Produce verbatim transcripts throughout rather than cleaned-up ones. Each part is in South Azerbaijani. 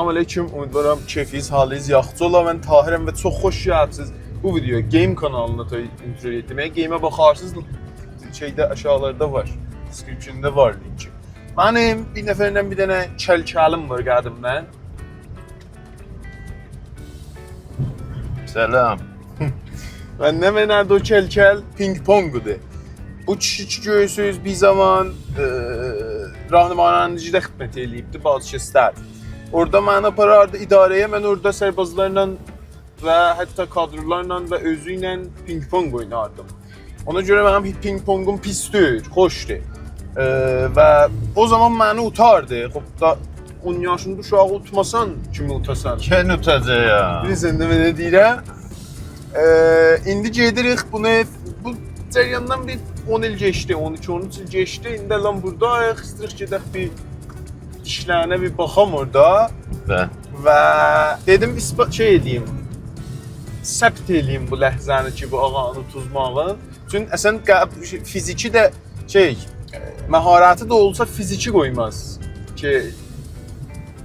سلام علیکم، امیدوارام کئفینیز، حالینیز یاخشی اولا. من طاهرم و چوخ خوش گلیبسیز بو ویدیویا. گیم کانالینا دا اینترو ائتدیم. اگر گیمه باخارسینیز، شئیده، آشاغیلاردا وار. دیسکریپشنده وار لینکی. منیم بیر نفرله بیر دنه کلکلیم وار قدیمدن. سلام. و نمنه‌دیر او کلکل؟ پینگ پونگودور. بو کیشی کی گؤرورسونوز، بیر زامان، ائ، راهنمایندگی‌ده خدمت ائله‌ییبدی، بازنشسته‌دیر. اورادا منی آپاراردی اداره‌یه، من اورادا سربازلارلا و حتی کادرلارلا و اؤزو ایله پینگ پونگ اویناردیم. اونا گؤره منیم پینگ پونگوم پیس دئییل، خوشدور. ائ، و او زامان منی اوتاردی. خوب دا، اون یاشیندا اوشاغی اوتماسان، کیمی اوتاسان؟ کیم اوتاجاق یا؟ بیلیرسن ده، من نه دئییرم؟ ائ، ایندی گئدیریک بونو، بو جریاندان بیر اون ایل کئچدی، اون ایکی، اون اوچ ایل کئچدی. ایندی الان بورداییق، ایسته‌ییریک گئدک بیر دیشلرینه بیر باخام اورادا. بلی. و دئدیم، اثبات، شئی ائله‌ییم، ثبت ائله‌ییم بو لحظه‌نی کی، بو آغانی اوتوزماغین. چون اصلا قب-، فیزیکی ده شئی، مهارتی ده اولسا فیزیکی قویماز کی،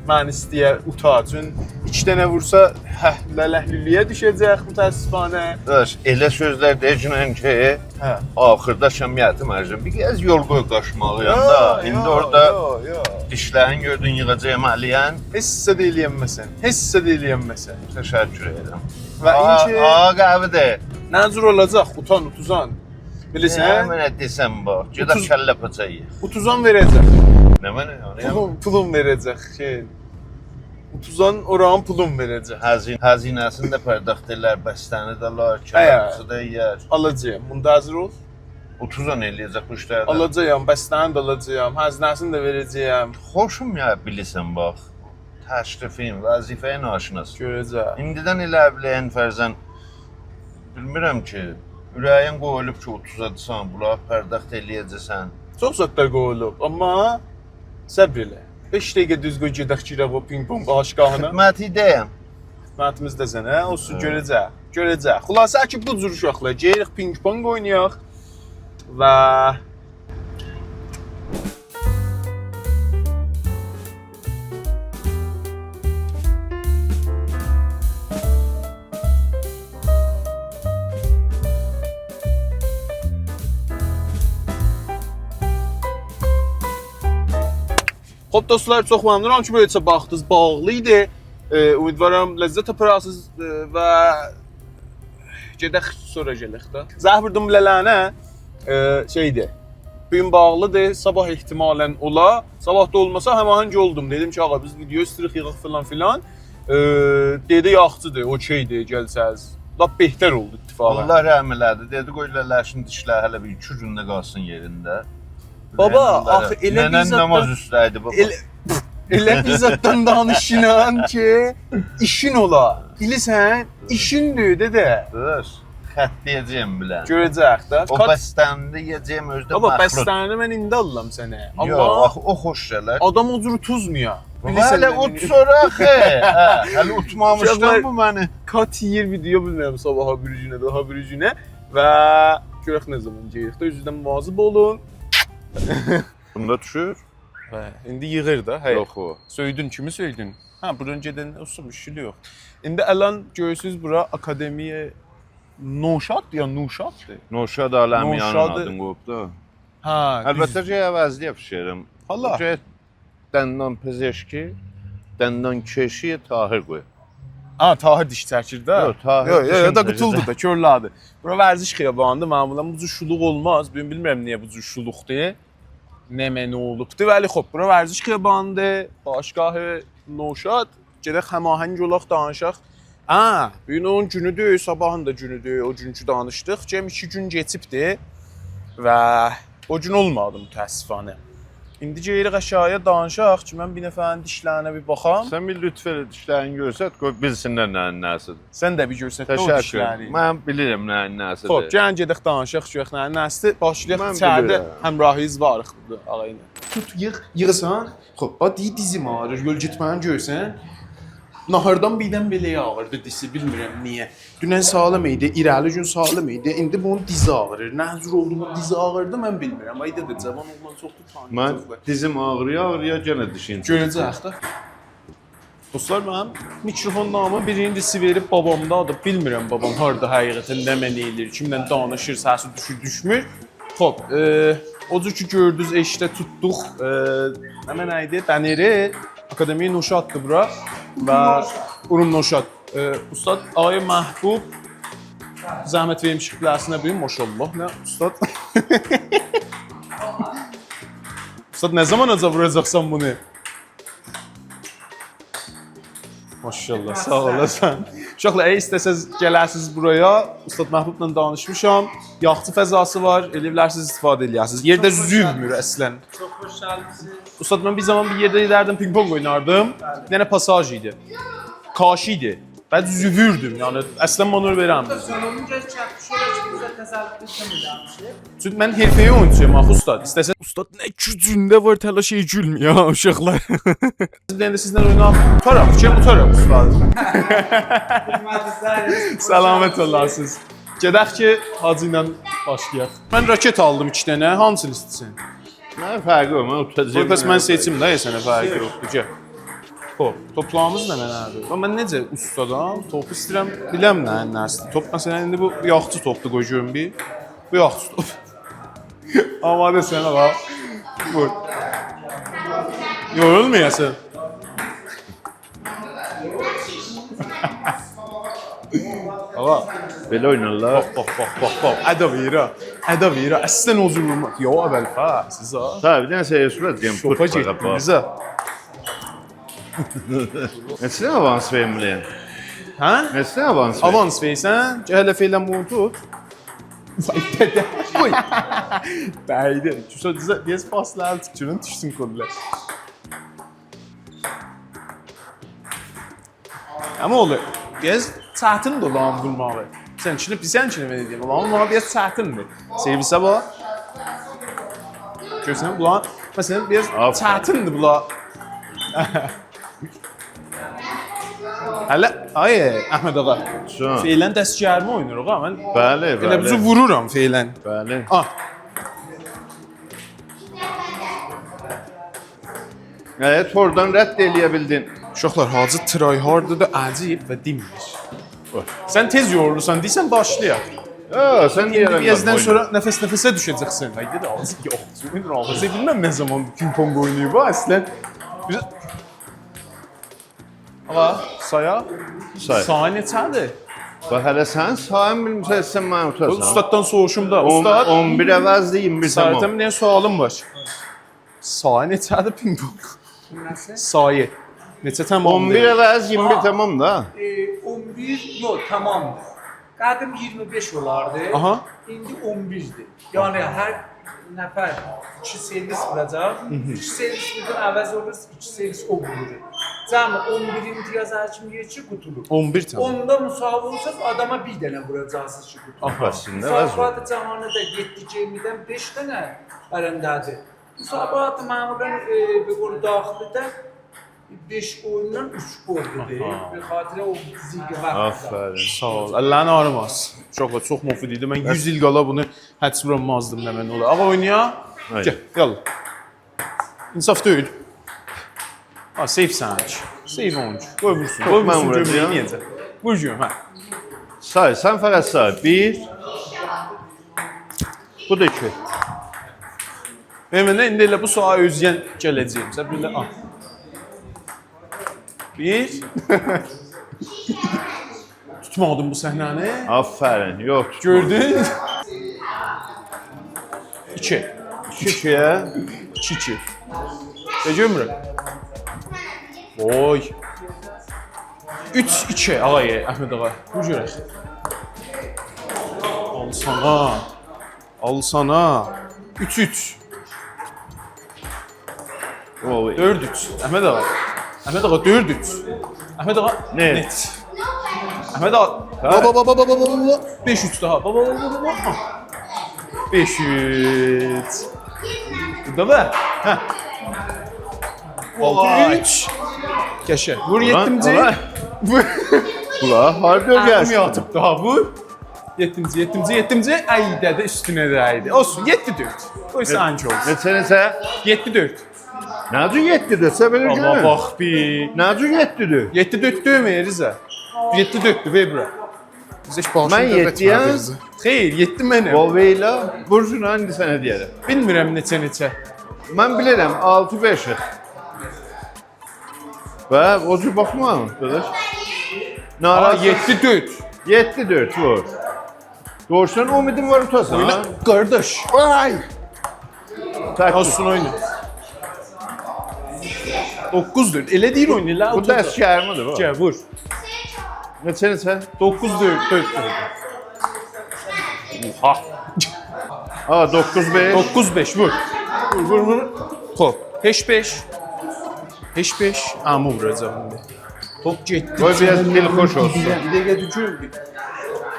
من ایسته‌یه اوتا. چون ایکی دنه وورسا، هه، له‌له‌لیلییه دوشه‌جک متأسفانه. داداش، ائله سؤزلر دئییرسن کی، هه. آخیردا شامیاتی مجنون. بیر آز یول قوی قاچماغی یوخ، یاندا. ایندی یوخ، اورادا یوخ، یوخ. دیشلرین گؤردون، ییغاجاغام الیین. هئچ زاد ائلیه‌نمه‌سن، هئچ زاد ائلیه‌نمه‌سن. تشکر ائدیرم. و آ، اینکی آ، قهوه‌ده. نه جور اولاجاق؟ اوتان، اوتوزان. بیلیرسن؟ نه، منه دئسن باخ، گئدک اوتوز-، کله‌پاچا یئیک. اوتوزان وئره‌جک. نمنه یعنی؟ پولون، پولون وئره‌جک، شئی. اوتوزان اورانین پولون وئره‌جک. هزین-، هزینه‌سینی ده پرداخت ائلر، بستنی ده آلار، هه. کله‌پاچا دا یئیر. آلاجاغام، بوندا حاضر اول. اوتوزان ائلیه‌جک بو ایشلری ده. آلاجاغام، بستنی ده آلاجاغام، هزینه‌سینی ده وئره‌جه‌یم. خوشوم یا، بیلیرسن باخ. تشریفین، وظیفه‌ین آشناسی. گؤره‌جک. ایندیدن ائله ابله‌ین فرضاً، بیلمیرم کی، اوره‌یین قویولوب کی، اوتوزادیسان، بونلاری پرداخت ائلیه‌جکسن. چوخ زادلار قویولوب، آمما صبر ائله. بئش دقیقه دوز قوی گئدک گیرک او پینگ پونگ باشگاهینا. خدمتیده‌یم. خدمتیمیزده‌سن، هه؟ اولسون، هه. گؤره‌جک، گؤره‌جک. خلاصه کی، بو جور اوشاقلار، گئدیریک پینگ پونگ اوینایاق و خوب، دوستلار، چوخ ممنونام کی، بو گئجه باخدینیز، باغلی ایدی. ائ، امیدوارام لذت آپاراسینیز، ائ، و گئدک سونرا گلک ده. زنگ ووردوم له‌له‌نه، ائ، شئیدی، بو گون باغلیدیر، صاباح احتمالاً اولا. صاباح دا اولماسا، هماهنگ اولدوم. دئدیم کی، آغا، بیز ویدیو ایسته‌ییریک ییغاق فلان فلان. ائ، دئدی، یاخشیدیر، اوکئیدیر، گلسز. لاپ بهتر اولدو اتفاقاً. الله رحم ائله‌دی. دئدی، قوی له‌له‌شین دیشلر هله بیر ایکی گون ده قالسین یئرینده. بابا، اوره‌ییم آخی اونلارا. ائله بیر ننه‌ن زاددان، ناماز اوسته‌یدی، بابا. ائله، ائله بیر زاددان دانیشیرسان کی، ایشین اولا. بیلیرسن، ایشیندیر، دده. داداش، خط دئیه‌جه‌یم بیله‌ن. گؤره‌جک ده. او کات- بستنی ده یئیه‌جه‌یم، اؤزو ده بابا، مخلوط. بستنی من ایندی آللام سنه. یوخ، آمما آخی او خوش گلر. آدام او جور اوتوزمویا. بابا، بیلیرسن هله نه دئییم؟ اوتسور آخی. هه، هله اوتمامیشدان اوشاقلار بو منی. کات یئییر ویدیو، بیلمیرم، صاباحا بیری گونه، داها بیری گونه. و گؤرک نه زامان گلیریک ده، اؤزونوزدن مواظب اولون. بوندا دوشور. هه، ایندی ییغیر دا، هه. یوخ او. سؤیدون، کیمی سؤیدون؟ هه، بوران گئدن اولسون، مشکلی یوخ. ایندی الان گؤرورسونوز، بورا آکادمی نوشاد یا نوشاددیر؟ نوشاد عالمیانین نوشادی آدینی قویوب دا. هه، البته دوز. کی، عوضله‌یه فیکریم. والله. کی، دندان‌پزشکی، دندان‌کشی طاهر قویوب. ها، طاهر دیش چکیر ده. یوخ، طاهر یوخ، یوخ، دیشین یوخ، دا چکیر. قوتولدو دا، کورلادی. بورا ورزش خیابانیدیر، معمولاً بو جور شولوق اولماز. بو گون بیلمیرم نییه بو جور شولوقدور. نمنه اولوبدو؟ ولی خوب، بورا ورزش خیابانیدیر، باشگاه نوشاد. گئدک هماهنگ اولاق، دانیشاق. هه، بو گون اونون گونودور، صاباحین دا گونودور، او گونکو دانیشدیق. گم ایکی گون کئچیبدی و او گون اولمادی متأسفانه. ایندی گئدیریک آشاغییا دانیشاق کی، من بیر نفرین دیشلرینه بیر باخام. سن بیر لطف ائله دیشلرینی گؤرست، قوی بیلسینلر نه‌یین نه‌سیدیر. سن ده بیر گؤرست ده او دیشلری. تشکر. من بیلیرم نه‌یین نه‌سیدیر. خوب، گلین گئدک دانیشاق، گؤرک نه‌یین نه‌سیدیر. باشلایاق من ایچریده بیلیرم. همراهیز واریق بورادا آغا ایله. توت، ییغ، ییغیسان. خوب، باخ، دئییر دیزیم آغریر، یول گئتمه‌نی گؤرسن. ناهاردان بیردن بئله آغریردی دیزی، بیلمیرم نییه. دونن ساغلام ایدی، ایره‌لی گون ساغلام ایدی. ایندی بونون دیزی آغریر. نه جور اولدو بو دیزی آغریردی، من بیلمیرم. آی دده، جاوان اوغلان چوخدور، من تانییاجاقلار. دیزیم آغرییا، آغرییا، یئنه دیشین چکیر. گؤره‌جک ده. دوستلار، منیم میکروفون نامی بیرینی ریسیوری بابامدادیر. بیلمیرم بابام هاردا حقیقتاً، نمنه ائله‌ییر، کیمله دانیشیر، سسی دوشور، دوشمور. خوب، ائ، او جور کی گؤردونوز، ائشیکده توتدوق. ائ، نمنه ایدی؟ بنری. آکادمی نوشاددیر بورا. و اورمو نوشاد. ائ، اوستاد آقای محبوب، زحمت وئرمیشیک بیله‌سینه بیر، ماشاءالله. نه، اوستاد؟ اوستاد، نه زاماناجان ووراجاقسان بونو؟ ماشاءالله، ساغ اولاسان. اوشاقلار، اگر ایسته‌سز گله‌سیز بورایا، اوستاد محبوبلا دانیشمیشام. یاخچی فضاسی وار، ائلیه بیلرسینیز استفاده ائلیه‌سینیز. یئرده زوومور اصلاً. چوخ خوش گلمیسینیز. اوستاد، من بیر زامان بیر یئرده گئدردیم، پینگ پونگ اویناردیم. بلی. بیر دنه پاساژ ایدی. کاشی ایدی. بعد زوووردوم، یعنی اصلاً مانور وئرمزدیم. سالونون گل چکمیش اولا کی، بیزه تسلط ائتمه‌میشیک. چونکی من حرفه‌ای اویونچویام آخی، اوستاد. ایسته‌سن، اوستاد، نه گوجونده وار، تلاش ائله گولمه‌یه، ها، اوشاقلار. بیر دنه ده سیزله اوینام. توتارام، فیکریم توتارام، اوستاد. سلامت اولاسینیز. گئدک کی، حاجی ایله باشلایاق. من راکت آلدیم ایکی دنه، هانسینی ایسته‌ییرسن؟ نه فرقی وار، من اوتاجاغام. قوی، پس من سئچیم ده، سنه فرقی یوخدور، گل. خوب، توپلاریمیز نمنه‌دیر؟ باخ، من نئجه اوستادام، توپو ایسته‌ییرم، بیلم نه، نه‌سیدیر. توپ، مثلاً، ایندی بو یاخچی توپدور، قوی گؤروم بیر. بو یاخچی توپ. آماده‌سن، آقا. وور. یورولمایاسان. آقا. بئله اوینارلار. باخ، باخ، باخ، باخ، باخ. ادا وئریر ها. ادا وئریر ها. اصلاً او جور وورماز. یا ابوالفضل، سیز ها. ساغ اول، بیر دنه سریع صورت دئیم، شوپا پورت گئتدین باخا، باخ. بیزه. نئچه آوانس وئریم بورایا؟ هه؟ نئچه آوانس وئریم؟ آوانس وئریرسن، گل هله فعلاً بونو توت. وای، دده، قوی. دَیدی. دوشون، دوشون، دئیه‌سن پاسلار، دوشون، دوشسون کولله. آمما اولور، بیر آز چتیندیر اولارین وورماغی. سن ایچینده، سن ایچینده من دئییم، اولارین وورماغی بیر آز چتیندیر. سرویسه باخ. گؤرسن، بونلار، مثلاً، بیر آز، آفرین، چتیندیر بونلار. هله، آی، احمد آقا. جان. فعلاً دست‌گرمی اویناییریق ها، من، بلی، ائله، بلی، بیزی وورورام فعلاً. بلی. آه. ائه، توردان رد ائلیه بیلدین. اوشاقلار، حاجی try hard-دیر، عجیب و دینمیر. باخ. سن تئز یورولورسان، دئییرسن باشلایاق. یوخ، سن ایندی دئیه‌رم بیر آزدان یوخ، سونرا نفس نفسه دوشه‌جکسن. هایدی دا، آز یوخ. من حافظه بیلمیرم نه زامان پینگ پونگ اویناییب او اصلاً. بیز، آقا، سایاق. سای. سای نئچه‌دیر؟ باخ، هله سن سایین بیلمیرسن، سن منی اوتارسان. اوستاددان سوروشوم دا. اون، اوستاد، اون بیر عوضدیر، ایگیرمی بیر تامام. سایتم، بیر دنه سؤالیم وار. سایی نئچه‌دیر پینگ پونگ؟ نه‌سی؟ سایی. نئچه تامام؟ اون بیر عوض ایگیرمی بیر تامام دا. ائ، اون بیر، یوخ، تامامدیر. قدیم ایگیرمی بئش اولاردی. آها. ایندی اون بیردیر. یعنی هر نفر ایکی سرویس ووراجاق. هی هی. ایکی سرویس بوردان عوض اولور، ایکی سرویس او وورور. جمع اون بیر امتیاز هر کیم یئییر کی، قوتولور. اون بیر تامام. اوندا مساوی اولساز، آداما بیر دنه ووراجاقسینیز کی، قوتولور. آها. مسابقات جهانی‌ده یئددی گیمدن بئش دنه برنده‌دیر. مسابقات معمولاً، ائ، بیر گول داخلی‌ده بئش اویوندان اوچ گولدور. آها. به خاطر او زیغ وقت. آفرین. ساغ اول. اللرین آغریماسین. چوخ، چوخ مفید ایدی. من یوز ایل قالا بونو هئچ وورانمازدیم، نمنه اولار. آقا، اوینایاق. هایدی. گل، یاللا. انصاف دئییل. ها، save سنینکی. Save اونونکی. قوی وورسون. قوی وورسون، گؤروم نئینیه‌جک. وور گؤروم، هه. سای، سن فقط سای. بیر. بو دا ایکی. من، من ایندی ائله بو ساعا اؤزگن گله‌جه‌یم. سن بیر ده، آ. بیر. توتمادین بو صحنه‌نی. آفرین، یوخ، توتمادیم. گؤردون؟ ایکی. ایکی، ایکی‌یه. ایکی، ایکی. ائ، گؤرمورم. اوی. اوچ ایکی، آقای احمد آقا. بو گؤرک. آل سانا. آل سانا. اوچ اوچ. اوی. دؤرد اوچ. احمد آقا. احمد آقا، دؤرد اوچ. احمد آقا، نه؟ نئت. احمد آقا. هه. بابا، بابا، بابا، بابا، بابا. بئش اوچ داها. بابا، بابا، بابا، بابا. ها. بئش اوچ. بورادا دا. هه. وای. آلتی اوچ. قشنگ. وور، اولان، یئددینجی. اولان. وور. اولان، هاردا گلدی؟ یاتیب داها، وور. یئددینجی، یئددینجی، یئددینجی، ای دده، اوستونه دَیدی. اولسون، یئددی دؤرد. قوی سنینکی اولسون. نئچه، نئچه؟ یئددی دؤرد. نه جور یئددی دؤرد؟ سن بئله گؤرمه. آمما باخ بیر. نه جور یئددی دؤرد؟ یئددی دؤرد دئمه‌یه، رضا. یئددی دؤرددور، وئر بورا. بیز هئچ باخیشمیریق. من یئددی‌یم. وئر ائله، بورجونا ایندی سنه دئیه‌رم. بیلمیرم نئچه نئچه. من بیلیرم، آلتی بئشیک. به، او جور باخما، قارداش. ناراحت. آ، یئددی دؤرد. یئددی دؤرد، وور. دوغروسان، امیدیم وار اوتاسان، ها؟ اوینا، قارداش. آی! تک. اولسون، اوینا. دوققوز دؤرد. ائله دئییر اوینا، ائله بو اوتور دا دا. اسکریمی‌دیر، باخ. گل، وور. نئچه، نئچه؟ دوققوز دؤرد، دؤرد، دؤرد. اوها. آ، دوققوز بئش. دوققوز بئش، وور. وور، وور، وور. خوب، هئچ بئش. هئچ بئش. آمما ووراجاغام ایندی. توپ گئتدی. قوی بیر آز دل خوش اولسون. بیر دقیقه دوشون.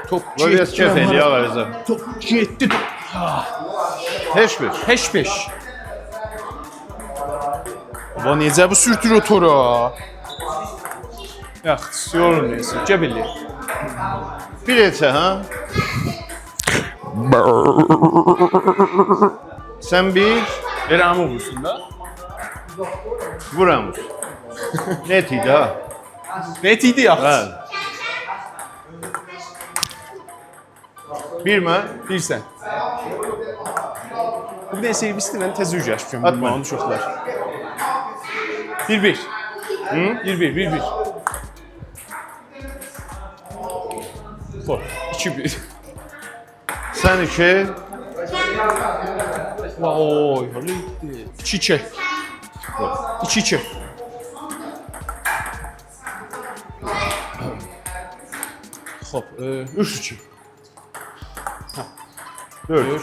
توپ گئتدی. قوی بیر آز کئف ائله‌یک، آقا رضا. توپ گئتدی. هئچ بئش. هئچ بئش. بابا، نئجه بو سورتور اوتورا؟ یاخشی، یورولمایاسان. گل بئله. بیر نئچه، ها؟ سن بیر. وئر آمما وورسون دا. وور آمما. نت ایدی، ها؟ نت ایدی، یاخشی. هه. بیر من. بیر سن. بو بیر دنه سرویسدیر، من تزه اوزلشمیشم. آتما. بونلارین اوشاقلار. بیر بیر. هی؟ بیر بیر، بیر بیر. خوش، ایکی بیر. سن ایکی. وای، هله ایکی ایکی. ایکی ایکی. خوب، ائ، اوچ ایکی. هه. دؤرد. دؤرد.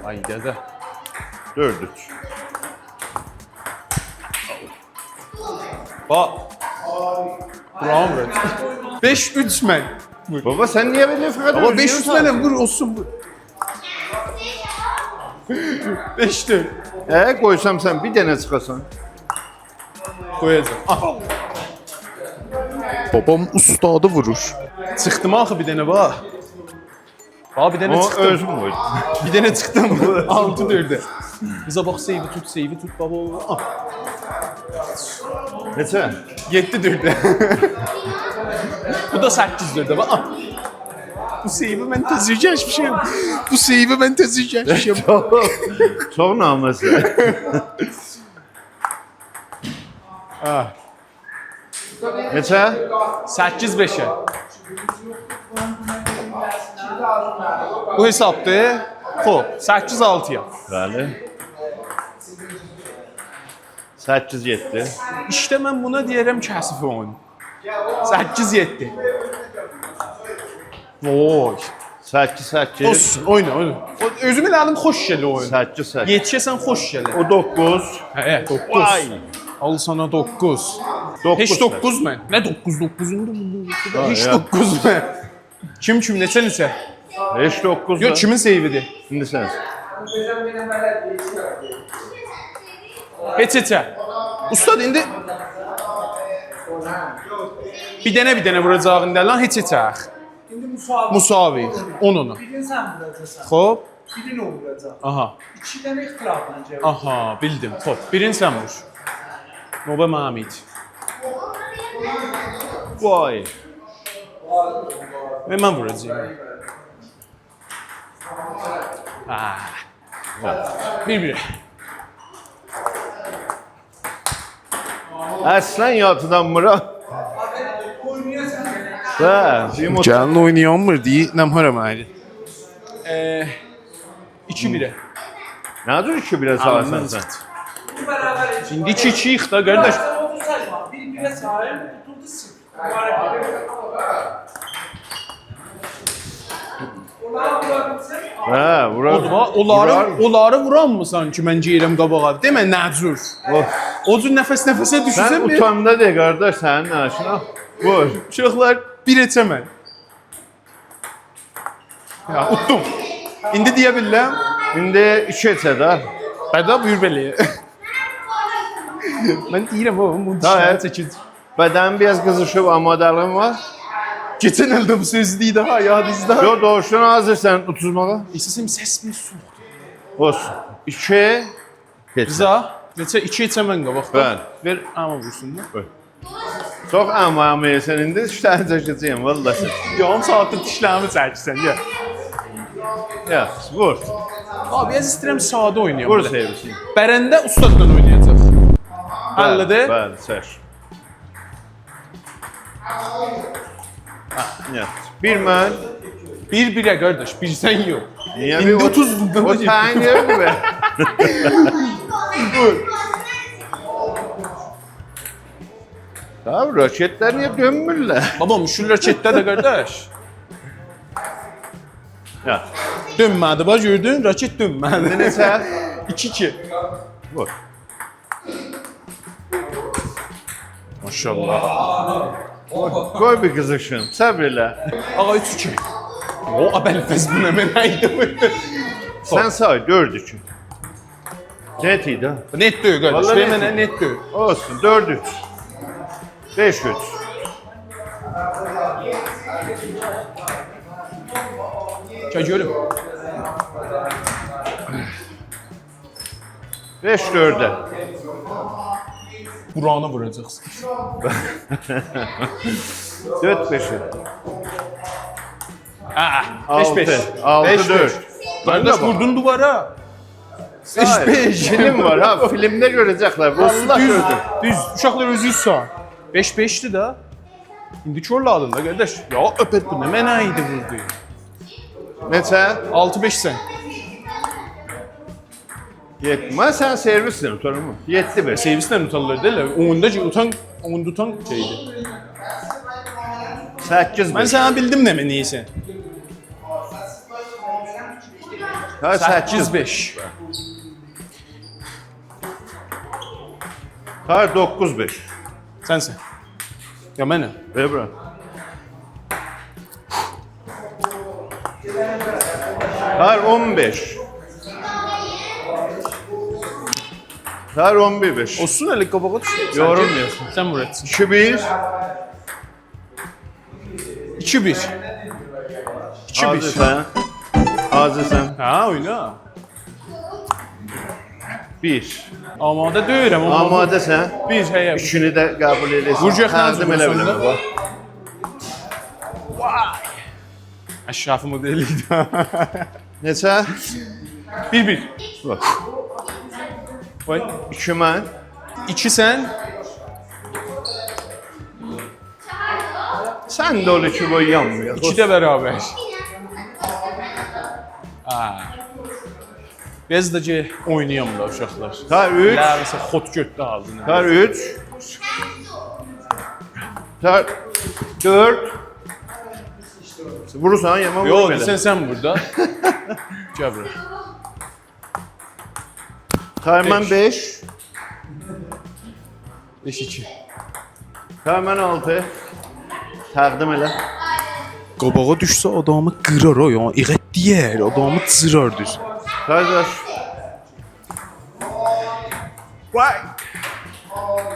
آی دده. دؤرد اوچ. باخ. بورام، بورام. بئش اوچ من. بابا، سن نییه بئله فقط... بابا، اؤزونو بئش اوچ منم، ساتیرسان؟ وور، اولسون، وور. بئش دؤرد. ائ، قویسام سن بیر دنه چیخاسان. قویاجاغام. آه. بابام اوستادی وورور. چیخدیم آخی بیر دنه، باخ. باخ، بیر دنه چیخدیم. اونو اؤزوم قویدوم. بیر دنه چیخدیم. آلتی دؤرده. قیزا باخ، سیوی توت، سیوی توت، بابا. آه. نئچه؟ یئددی دؤرده. بو دا سککیز دؤرده، باخ. آه. بو سیوی من تزه کشمیشم. بو سیوی من تزه کشمیشم. چوخ، چوخ نامرد. آه. نئچه؟ سککیز بئشه. بو حسابدیر. خوب، سککیز آلتی‌یا. بلی. سککیز یئددی. ایشته من بونا دئیه‌رم کثیف اویون. سککیز یئددی. وای. سککیز سککیز. اولسون، اوینا، اوینا. او، اؤزوم ائله آلیم، خوش گلیر اویون. سککیز سککیز. یئتیشه‌سن، خوش گلیر. او دوققوز. هه، هه، دوققوز. وای. آل سانا دوققوز. دوققوز هئچ سککیز. دوققوز من. نه دوققوز، دوققوز ایندی بو، بو، بو دا ها، هئچ یا. دوققوز من. کیم، کیم، نئچه، نئچه؟ هئچ دوققوز یوخ، دا. کیمین سیوی‌دیر؟ ایندی سن. هئچ، هئچه. اوستاد، ایندی بیر دنه، بیر دنه ووراجاغیق ایندی، لان، هئچ، هئچه. ایندی مساوی. مساوی. اون اونا. بیرینی سن ووراجاقسان. خوب. بیرینی او ووراجاق. آها. ایکی دنه اختلافلا گلیر. آها، بیلدیم. خوب، بیرینی سن وور. نوبه محمود. وای. و من ووراجاغام. آه. بیر بیر. اصلاً یاتدانمیرام. هه، بیر مت- گلین اوینایانمیر، دئییر، نم هارا منی؟ ائ، ایکی بیره. نه جور ایکی بیره سالیرسان سن؟ ایندی ایکی ایکی‌ییک دا، قارداش. هه، وورار. اودور ها، اونلاری، وورار. اونلاری وورانمیسان کی، من گئدیرم قاباغا. دئمه، نه جور؟ اوف. او جور نفس نفسه دوشورسن، سن بیر اوتاندا دئ، قارداش، سنین نه ایشین؟ وور. اوشاقلار، بیر هئچه من. یا، اوتدوم. ایندی دئیه بیلیرم. ایندی ایکی هئچه ده. بدا، بویور بئله. من دئییرم، او، بو دا، دیشلری هه. چکیر. بدنین بیر آز قیزیشیب، آماده‌لیگین وار. کئچن ائل ده بو سؤزو دئییردی ها، یادینیزدا؟ یوخ، دوغروسونو حاضیرسان اوتوزماغا؟ ایسته‌سم سس بیر سوخ. اولسون. ایکی. کئچ. رضا، نئچه؟ ایکی کئچه من قاباقدا. بلی. وئر، عمه وورسون دا. بویور. چوخ عمه، عمه، سن ایندی ایشلری چکه‌جه‌یم، والله سن. یاریم ساعاتدیر دیشلریمی چکیرسن، گل. یاخشی، وور. آبی، من ایسته‌ییرم ساده اوینایام وور بئله. سئویسین. برنده اوستادلا اوینایاجاق. بلی، حلدیر؟ بلی، چک. هه، نییه؟ بیر من. بیر بیره، قارداش، بیر سن یوخ. نییه؟ ایندی بیر اوتوز، اوتوز بوندان او دا گئتدی. تعیین ائدیر به. بویور. یا، راکتلر نییه دؤنمورلر؟ بابا، مشکل راکتده ده، قارداش. یا. دؤنمه‌دی، باخ، گؤردون، راکت دؤنمه‌دی. ایندی نئچه؟ ایکی ایکی. وور. ماشاءالله. قوی بیر قیزیشسین، صبر ائله. آقا، اوچ ایکی. او، ابوالفضل، بو نمنه ایدی؟ سن سای، دؤرد ایکی. نت ایدی ها. نت دئییل، قارداش. والله دئمه نت نه، ایدی. نت دئییل. اولسون، دؤرد اوچ. بئش اوچ. گل گؤروم. بئش دؤرده. بورانی ووراجاقسین. دؤرد بئشه. آآ، آلتی، بئش بئش. آلتی بئش بئش. دؤرد. قارداش، ووردون دووارا. بئش بئش. هاییر، فیلم وار ها، فیلمده گؤره‌جکلر. والله دوز، گؤردوم. دوز. اوشاقلار اؤزونوز سای. بئش بئشدیر ده. ایندی کورلادین دا، قارداش. یا، ابوالفضل، بو نمنه ایدی ووردو؟ نئچه؟ آلتی بئش سن. یئددی. من سنین سرویسله اوتارام. یئددی بئش. سرویسله اوتارلار دئییل. اوندا کی، اوتان، اوندا اوتان شئیدیر. سککیز بئش. من سنه بیلدیم نمنه، نئیسه. هه، سککیز بئش. هه، دوققوز بئش. سنسن. یا منم. وئر بورا. هه، اون بئش. هه، اون بیر بئش. اولسون، ائله قاباغا دوشور. یورولمایاسان. سن وور ائتسین. ایکی بیر. ایکی بیر. ایکی بیر. حاضرسان؟ حاضرسان؟ هه، اوینا. بیر. آماده دئییرم، آماده. آماده‌سن؟ بیر، هه، یا. اوچونو ده قبول ائدیرسن. وور گؤتور، تقدیم ائله وورسون بیله‌مه، دا. باخ. وای. اشرافی مدلی ایدی. نئچه؟ بیر بیر. باخ. وای. ایکی من. ایکی سن. سن ده اول ایکی قوی یانمایا. ایکی ده برابر. آ. بیر آز دا کی، اوینایام دا، اوشاقلار. هه، اوچ. لا، مثلا، خوت گؤتدو آلدین. هه، اوچ. هه، دؤرد. وورورسان، یامان یوخ، وورما ائله. سن، سن وور دا. گل بورا. تای من بئش. بئش. بئش ایکی. تای من آلتی. تقدیم ائله. قاباغا دوشسه آدامی قیرار او، یعنی، ایغت دئیر، آدامی جیرار دوز. قارداش. وای.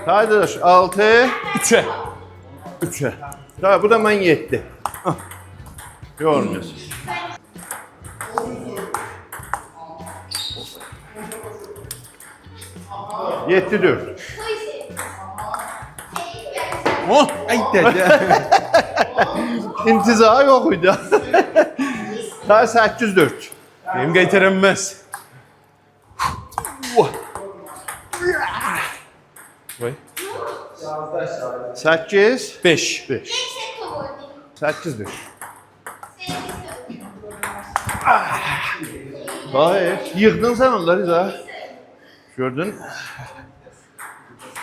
قارداش، آلتی. اوچه. اوچه. تای، بو دا من یئددی. آه. یورمایاسان. یئددی دؤرد. اوه، ای دده. انتظار یوخ ایدی. ساعت سککیز دؤرد. منیم قایتارانماز. وای. سککیز؟ بئش. بئش. سککیز بئش. باخ، ییغدین سن اونلاری دا. گؤردون؟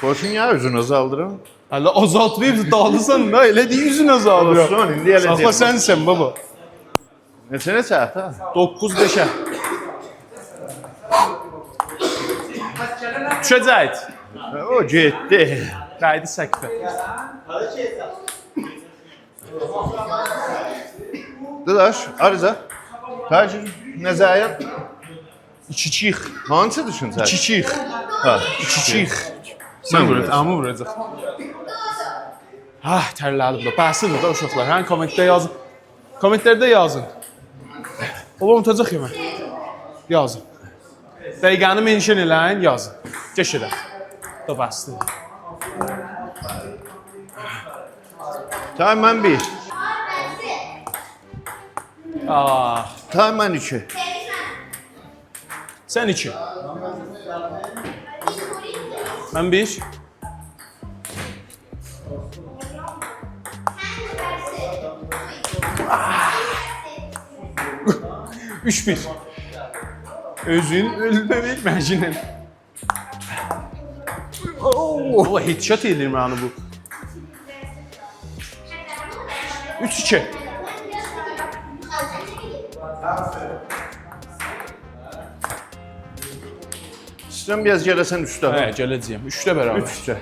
قوشون یا، اوزون آزالدیرام. هله آزالتماییب، دالیسان دا، ائله دئییل اوزون آزالدیرام. اولسون، ایندی ائله ساخلا دئییل. سنسن، بابا. نئچه، نئچه، هه؟ دوققوز بئشه. دوشه‌جک. او گئتدی. دَیدی سقفه. داداش، عریضه. تاجر، نظریه. ایکی ایکی. هانسیدیر سن؟ ایکی ایکی. هه، ایکی ایکی. سن وور، ووراجاقسان. عمو ووراجاق. هه، ترله‌دیم دا. بسیدیر دا، اوشاقلار. هه، کامنتده یازین. کامنتلرده یازین. اولا، اونوداجاق یئمه. یازین. دقیقه‌نی منشن ائله‌یین، یازین. کئچیرک. دا بسدیر. تای من بیر. آه. تای من ایکی. سن ایکی. من بیر. اوچ بیر. اؤزون اؤلمه‌مک مجنون. اوو. بابا، هدشات ائله‌ییر منی بو. اوچ ایکی. ایسته‌ییرم بیر آز گله‌سن اوسته. هه، گله‌جه‌یم. اوچده برابر. اوچ اوچه.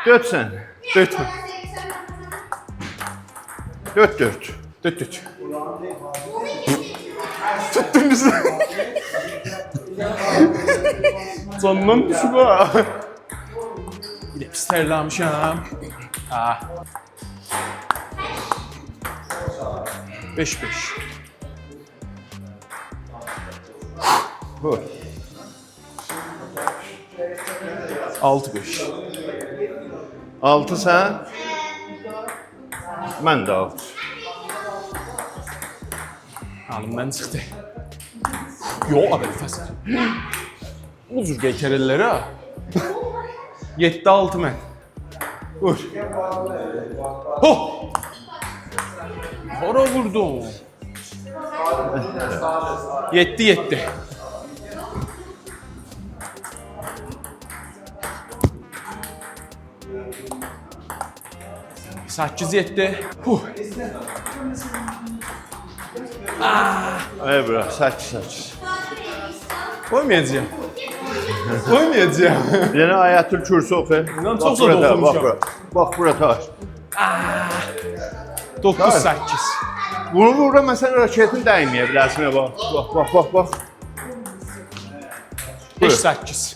دؤرد سن. دؤرد. دؤرد، دؤرد. دؤرد، دؤرد. توتدون بیزی. جاندان دوشوب ها. بیر ده پیس ترله‌میشم. آه. بئش بئش. هو. آلتی بئش. آلتی سن؟ من ده آلتی. الیمدن چیخدی. یوخ، ابوالفضل. بو جور قئیتر ائللری ها. یئددی آلتی من. وور. هو! هارا ووردوم؟ یئددی یئددی. سککیز یئددی. هوه. آه. ائی، بورا، سککیز، سککیز. قویمایاجاغام. قویمایاجاغام. بیر دنه آیت‌الکرسی اوخو. ایندی چوخ باخ زاد بورادا، اوخوموشام. باخ بورا. باخ بورا، تاج. آه. دوققوز سککیز. بونو وور دا، مثلا، راکتین دیمه‌یه بیله‌سینه باخ. باخ، باخ، باخ، باخ. بئش سککیز.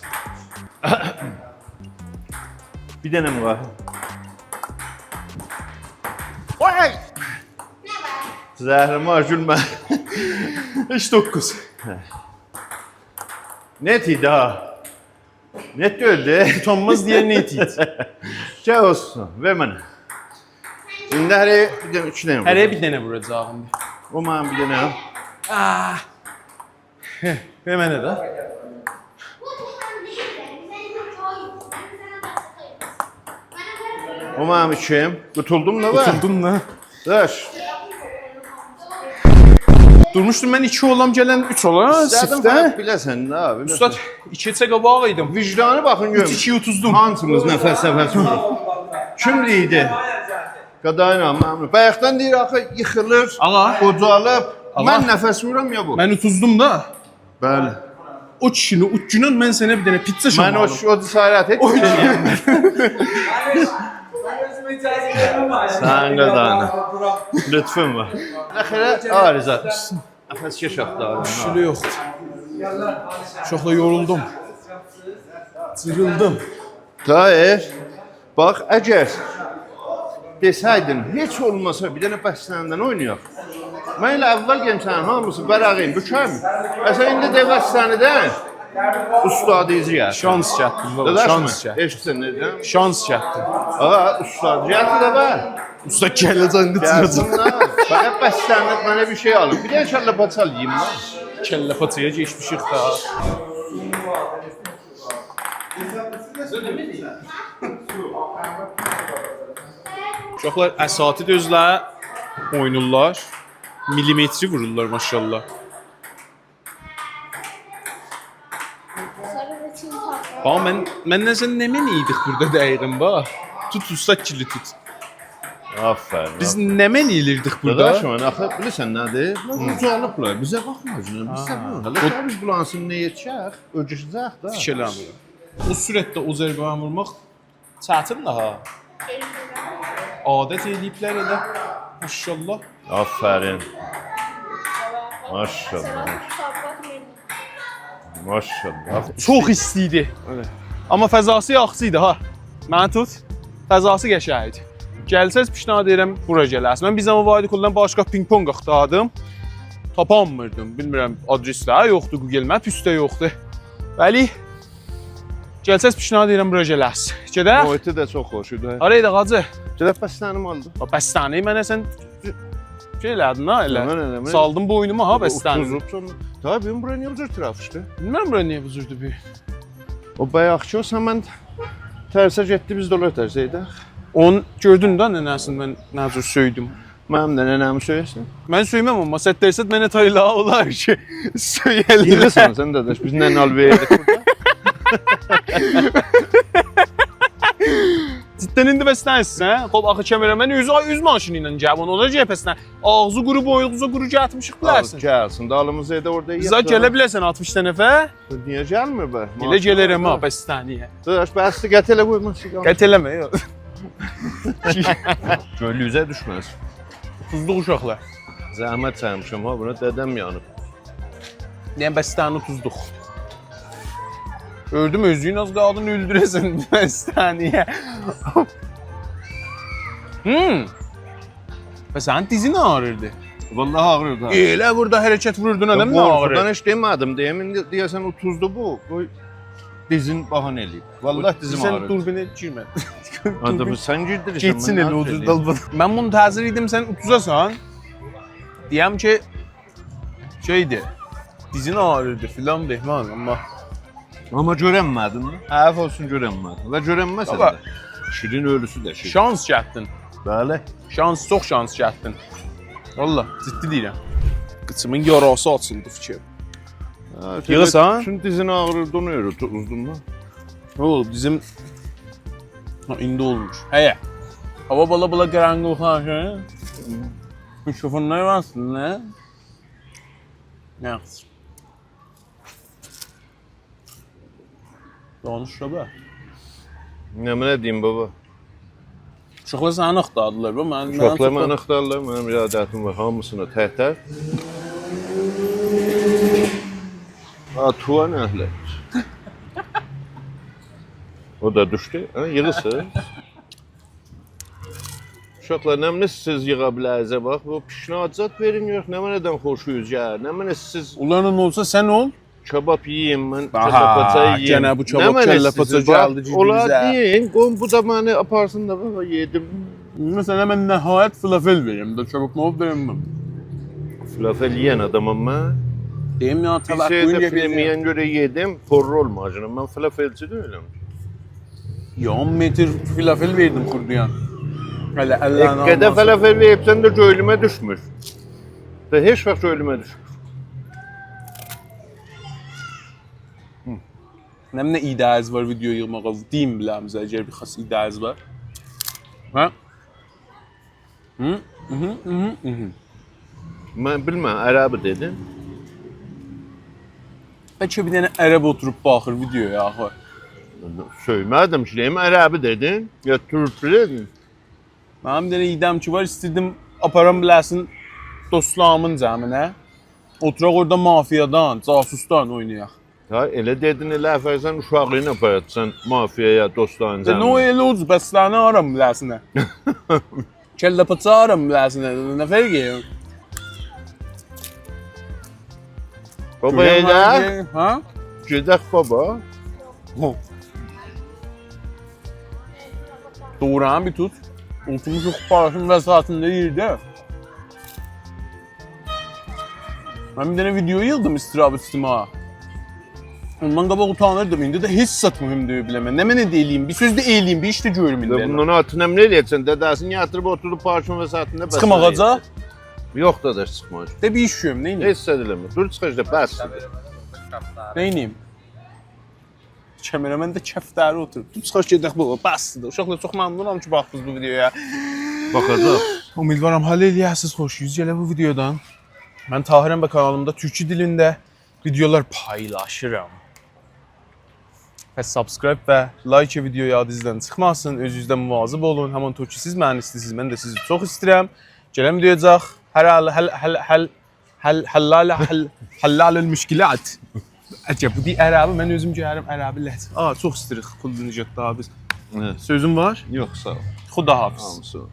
بیر دنه می وار؟ اوی! زهرمار، گولمه. هئچ، دوققوز. نت ایدی ها. نت دئییلدی. اوتانماز دئیه نت ایدی. گل اولسون، وئر منه. ایندی هره بیر دنه، اوچ دنه وور. هره بیر دنه ووراجاغام. او منیم بیر دنه. آه. هه، وئر منه ده. او منیم ایکیم. قوتولدوم دا، باخ. قوتولدون دا. داش. دورموشدوم من ایکی اولام، گلن اوچ اولا، ایسته‌دیم سیفته. فقط بیله‌سن ده، بیله‌سن. اوستاد، ایکی نئچه قاباق ایدیم. وجدانی باخین گؤرون. اوچ ایکی اوتوزدوم. هانسیمیز نفس نفس ووروب؟ کیم لیدر؟ قاداینا، ممنون. بایاقدان دئییر، آخی ییخیلیر، آغا. قوجالیب. آغا. من نفس وورورام یا بو؟ من اوتوزدوم دا. بلی. او کیشینی اوتگونن من سنه بیر دنه پیتزا من او، شامالیم. او جسارت ائت. او کیشی. سن قاداینا. لطفون وار. نخیره، عارضه. نفس‌کش آختارین. کوشولو یوخدور. چوخ دا یورولدوم. جیریلدیم. طاهر، باخ، اگر دئسه‌یدین، هئچ اولماسا بیر دنه بستنی‌دن اوینایاق. من ائله اول گلیم سنین هامیسی ورقین، بوکم. اصلاً ایندی دئ بستنی‌دن اوستادی ایزله‌یک. شانس گتدین، بابا، داداش، شانس گتدین. ائشیتسن، نه دئییرم؟ شانس گتدین. آغا، اوستاد گتدی ده، به. اوستا گله‌جک، ایندی گلسین چیخاجاق. دا. فقط بستنی‌دن منه بیر شئی آلین. بیر دنه کله‌پاچا آلاییم من. کله‌پاچایا کئچمیشیک دا. اوشاقلار، اساتید اؤزلری اوینورلار. میلی‌متری وورورلار، ماشاءالله. باخ، من، من نئجه نمنه ایدیک بورادا دقیقاً، باخ. توت، اوستا کیلی توت. آفرین، بیز آفرین. نمنه ائلیردیک بورادا؟ داداش، من آخی بیلیرسن نه‌دیر؟ بونلار قوجالیبلار، بیزه باخماجینان. بیز ده ها. بونو، هله او کی بیز بونلارین اوستونده یئتیشک، اؤجوشه‌جک ده. فیکیر ائله‌میرم. بو سرعتده او ضربه‌نی وورماق چتین ده ها. عادت ائله‌ییبلر ائله. ماشاءالله. آفرین. ماشاءالله. ماشاءالله. چوخ ایستی ایدی. ائله. آمما فضاسی یاخشی ایدی ها. منی توت. فضاسی قشنگ ایدی. گلسز، پیشنهاد ائدیرم بورا گله‌سیز. من بیر زامان وایدی کلدن باشقا پینگ پونگ آختاردیم. تاپانمیردیم. بیلمیرم، آدرس ده یوخدور، گوگل مپ اوسته یوخدور. ولی گلسز، پیشنهاد ائدیرم بورا گله‌سیز. گئدک؟ محیطی ده چوخ خوش ایدی. هارا ایدی، حاجی؟ گئدک بستنی آلدیم. باخ، بستنی منه سن شئی ائله‌دین ها، ائله. نه، نه، نه، نه؟ سالدین بوینوما ها، بستنی. اوتوزوب سونرا. طبیعی، بورا نییه بو جور ترافیکدیر؟ بیلمیرم بورا نییه بو جوردور بیر. او بایاقکی او سمن ترسه گئتدی، بیز ده اولا ترسه گئدک. اونو گؤردون ده ننه‌سینی من نه جور سؤیدوم. منیم ده ننه‌می سؤیه‌سن. من سؤیمم، آمما صد درصد منه تایلا اولار کی، سؤیه‌للر. ییغیسان سن، داداش، بیز ننه‌لی وئرریک بورادا. جداً ایندی بس نه ایسته‌ییرسن؟ خوب، آخی کمره‌من اوز، اوز ماشینی ایله گلیب، اونا گؤره پس نه؟ آغزی قورو، بوینوزو قورو گتیرمیشیک، آغزی بیلرسن. گلسین، دالیمیزا ائده اورادا بیزه یئیک گله دا. بیلرسن آلتمیش دنه نفر؟ نییه گلمیر به؟ ائله ماشین گلرم ها، وار. بستنی‌یه. داداش، بسدی، قطع ائله، قوی ماشین. قطع ائله‌مه، یوخ. گؤلوزه دوشمز. اوتوزدوق اوشاقلار. زحمت چکمیشم ها، بونا دده‌م یانیب. یعنی بستنی اوتوزدوق. گؤردوم، اؤزون آز قالدین اؤلدوره‌سن بستنی‌یه. هم. و سنین دیزین آغریردی. والله آغریردی ها. ائله بورادا حرکت ووروردون، آدام آغریردی. قورخودان هئچ دئمه‌دیم، دئییم، ایندی دئیه‌سن اوتوزدو بو. قوی دیزین بهانه ائله‌ییم. والله دیزیم آغریردی. سن دوربینه گیرمه. آدامی سن گیردیریرسن، گئتسین من ائله نه اوتوزدان ائله‌ییم؟ من بونو تزیر ایدیم، سن اوتوزاسان. دئیم کی، شئیدی، دیزین آغریردی فلان، بهمان، آمما آمما گؤرنمه‌دین ده. عفو اولسون، گؤرنمه‌دین. و گؤرنمه‌سن ده. بابا. کیشی‌نین اؤلوسو ده کیشی. شانس گتدین. بلی. شانس، چوخ شانس گتدین. والله، جدی دئییرم. قیچیمین یاراسی آچیلدی فیکر. ها، ییغیسان؟ چون دیزین آغریردی، اونا گؤره اوتوزدوم دا. نه اولوب، دیزیم؟ ها، ایندی اولمور. هه. هاوا بالا بالا قارانلیقلاشیر. میکروفون نه وار آستیندا، نه؟ نه یاخشی. دانیش دا به. نمنه دئییم، بابا؟ اوشاقلار سنی آختاردیلار، بابا. من، من اوشاقلار منی آختاردیلار، منیم ارادتیم وار، هامیسینا تک-تک. ها، تووان اهلی. او دا دوشدو. ها، ییغیسیز. اوشاقلار، نمنه سیز ییغا بیله‌نیزه باخ، بو پیشنهاد زاد وئرین، یوخ، نمنه‌دن خوشونوز گلیر، نمنه سیز اولارین اولسا سن اول. کباب یئییم من، آها، کله پاچا یئییم. گئنه بو کباب، نمنه کله پاچا سیز، باخ، گلدی گیردی اولار بیزه. دئیین، قویون بو دا منی آپارسین دا، بابا، یئدیم. مثلا، من نهایت فلافل وئریم ده، کباب مباب وئرمم. فلافل یئین آدامام من. دئییم یا، بیر طبق شئی ده قویون فیلم یئکه‌جه‌یم. یئین گؤره یئدیم، پوررو اولماجینام. من فلافلچی دئییلم. یا، اون متر فلافل وئردیم خوردویان. هله اللرینی آلماسین. دقیقه‌ده فلافل وئریبسن ده گؤیلومه دوشمور. دا هئچ واخت گؤیلومه دوشمور. هی. نمنه ایده‌یز وار ویدئو ییغماغا؟ دئییم بیله‌میزه، اگر بیر خاص ایده‌یز وار. هه؟ هی؟ هی، هی، هی، هی. من بیلمیرم، عربی دئدین. بلکه بیر دنه عرب اوتوروب باخیر ویدئویا آخی. سؤیمه‌دیم کی، دئییم عربی دئدین، یا تورکلو دئدین؟ منیم بیر دنه ایده‌م کی وار، ایستیردیم آپارام بیله‌سین دوستلاریمین جمعینه. اوتوراق اورادا مافیادان، جاسوسدان اوینایاق. ها، ائله دئدین، ائله افرسن اوشاغینی آپاراتسان مافیایا، دوستلارین جمعینه. ائ، نه او ائله اوجوز، بستنی آرام بیله‌سینه. کله پاچا آرام بیله‌سینه، نه فرقی وار؟ بابا، گؤرن ائله. وار کی، ها؟ گئدک بابا. هو. دوغرو، هه، بیر توت. اوتوموشوق پارکین وسطینده یئرده. من بیر دنه ویدئو ییغدیم اضطراب اجتماعی. اوندان قاباق اوتانیردیم، ایندی ده هئچ زاد مهم دئییل بیله‌مه. نمنه ده ائله‌ییم، بیر سؤز ده ائله‌ییم، بیر ایش ده گؤروم ایندی. و بوندان آرتیق نمنه ائله‌یه‌جکسن؟ دده‌سینی یاتیریب اوتوروب پارکین وسطینده بستنی یئیه‌جک. چیخیم آغاجا؟ یوخ، داداش، چیخما. ده بیر ایش گؤروم، نئینیم؟ هئچ زاد ائله‌مه. دور چیخاق دا، بسدیر. نئینیم؟ کمره‌من ده کفتری اوتوروب. دور چیخاق گئدک بابا، بسدیر. اوشاقلار، چوخ ممنونام کی باخدینیز بو ویدئویا. باخاجاق. امیدوارام حال ائله‌یه‌سیز، خوشونوز گله بو ویدئودان. من طاهرم و کانالیمدا تورکی دیلینده ویدئولار پایلاشیرام. پس سابسکرایب و لایک ویدئو یادینیزدان چیخماسین. اؤزونوزدن مواظب اولون. همان‌طور کی سیز منی ایسته‌ییرسینیز، من ده سیزی چوخ ایسته‌ییرم. گلن ویدئویاجاق. هر حال، حل، حل، حل، حل، حلال، حل، حلال المشکلات. عجب، بو دئییر عربی، من اؤزوم گلرم عربی لهجه. آ، چوخ ایسته‌ییریک کلدن نجات دا بیز. هه. سؤزون وار؟ یوخ، ساغ اول. خداحافظ. ساغ اول، ساغ اول.